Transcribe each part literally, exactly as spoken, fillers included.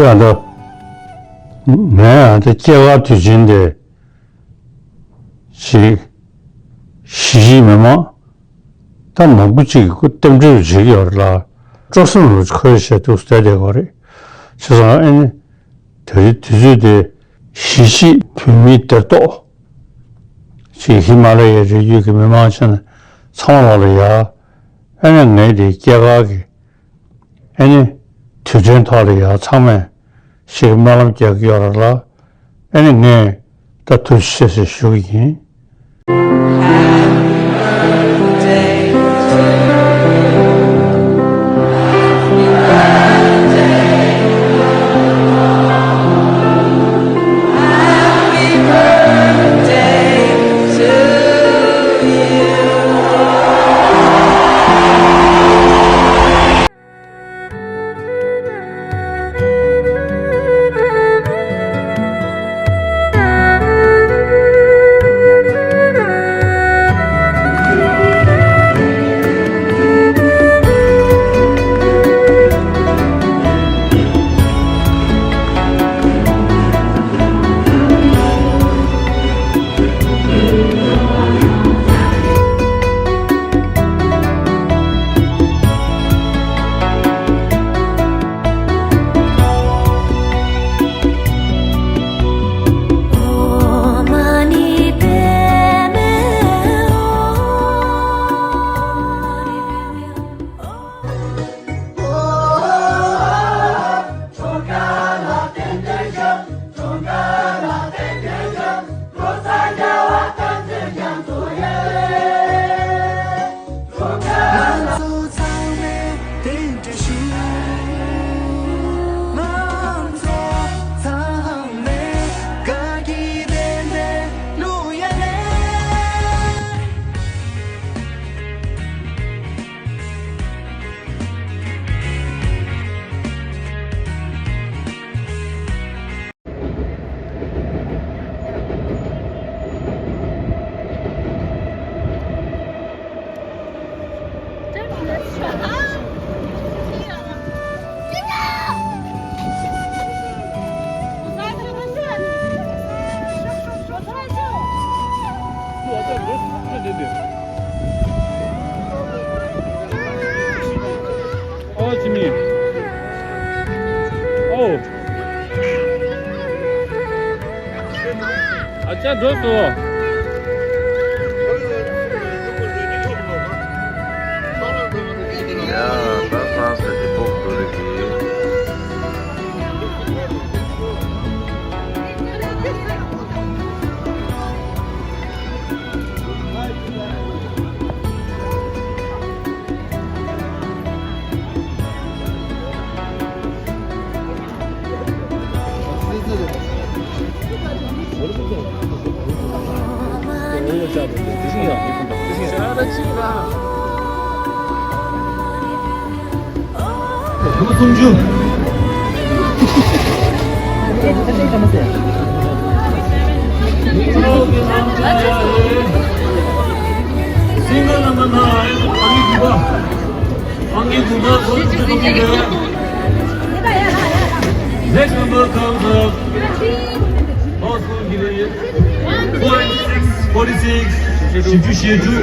ཡང་ད་ངས་ཡང་ད་སྐྱེས་སྐར་དུས་ཆེན་དེ་ཅིག་གཞིས་བྱེས་མི་མང་ད་མང་པོ་ཅིག་གིས་རྟེན་འབྲེལ་བྱེད་ཀྱི་ཡོད་རེད་ལ། སྤྲོ་སེམས་རུ་འཁོལ་བྱས་འདུག་བསྡད་བསྡད་ཡོད་རེད། བྱས་ཙང་ཨ་ནི་དེ་རིང་དུས་ཚོད་དེ་གཞིས་བྱེས་བོད་མིའི་སྡེར་གཏོགས་ཅིག་ཧི་མ་ལ་ཡའི་རི་རྒྱུད་ཀྱི་མི་མང་ཆེ་ཚང་མ་ལ་ཡ། ཨ་ནི་ངས་དེ་སྐྱེས་སྐར་གྱི་ཨ་ནི་དུས་དྲན་ཐོག་ལ་ཡ་ཚང་མས་ཞིག་སྨོན་ལམ་རྒྱག་གི་ཡོད་རེད་ལ། ཨ་ནི་ངས་ད་ཐུགས་རྗེ་ཆེ་ཞེས་ཞུ་གི་ཡིན། ཨོ་ཅི་མི། ཨོ། ཨ་ཅག་འགྲོ་སོང་། ཡ་ད་སང་ས་ཀྱི་ཕོག་ཏུ་རེད་གི། Single number nine, Angi Duba. Angi Duba, next number comes up. House Phone Giri, forty-six, forty-six, Shiju Shiju.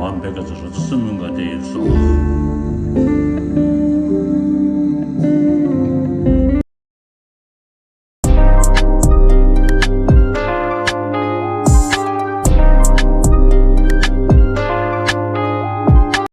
ཨམ་བེ་ག་ཙ་ར་ཙ་སེ་མུན་ག་དེ་ཡིན་སོ།